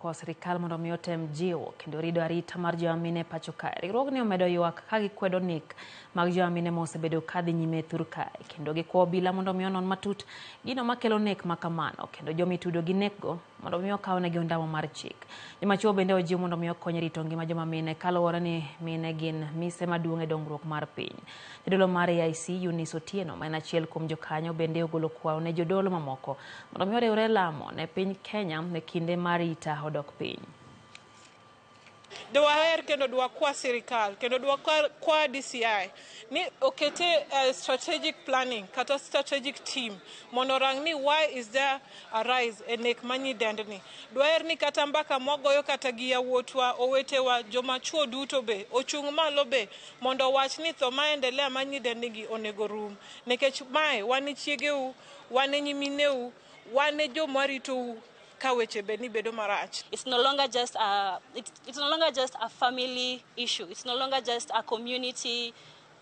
Kwa sirikal mondo mi otem jiwo kendo rido arita mar jomamine e pacho kae. Riwruogni omedo ywak ka gikwedo nek mag jomamine ma osebedo ka dhi nyime e thur kae kendo gikwa obila mondo mi onon matut gino makelo nek ma kamano kendo joma itudo gi nekgo mondo mi okawnegi ondamo mar chik. Joma chuo bende ojiw mondo mi okony e rito ngima joma mine kaluwore ni mine gin mise maduong' e dongruok mar piny. Jadolo mar AIC Eunice Otieno ma en achiel kuom jokanyo bende ogolo kwayo ne jodolo mamoko mondo mi oriwre lamo ne piny Kenya e kinde ma arita odok piny. Dwaher kendo dwakwa sirikal kendo dwakwa DCI ni okete strategic planning kata strategic team mondo orang ni why is there a rise e nek ma nyidendni. Dwaher ni kata mbaka mwagoyo kata gi yawuotwa, owetewa, joma chuo duto be ochung' malo be mondo owach ni tho maendelea ma nyidendnigi onego rum. Nikech mae wan e chiegeu, wan e nyimineu, wan e joma ritou ka weche be ni bedo marach. It's no longer just a family issue. It's no longer just a community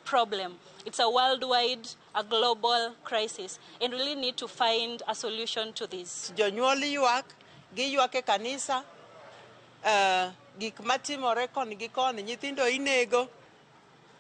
problem. It's a worldwide, a global crisis, and we really need to find a solution to this. Jonyuol ywak, giywak e kanisa, gik matimore koni gi koni, nyithindo inego,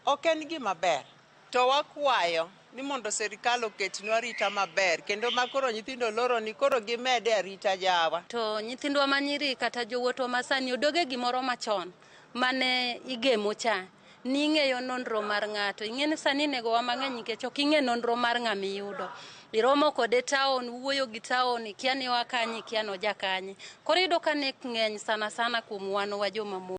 ok en gima ber. To wakwayo ni mondo sirikal oketnwa arita maber kendo ma koro nyithindo loro ni koro gimede arita jawa. To nyithindwa manyiri kata jowuotwa masani odoge gimoro machon mane igemo cha ning'eyo nonro mar ng'ato. Ing'e ni sani inegowa mang'eny nikech ok ing'e nonro mar ng'ama iyudo. Iromo kode town, wuoyo gi town, ikia ni oa kanye, ikia ni oja kanye. Koro iyudo ka nek ng'eny sana sana kuom wan wa joma mon.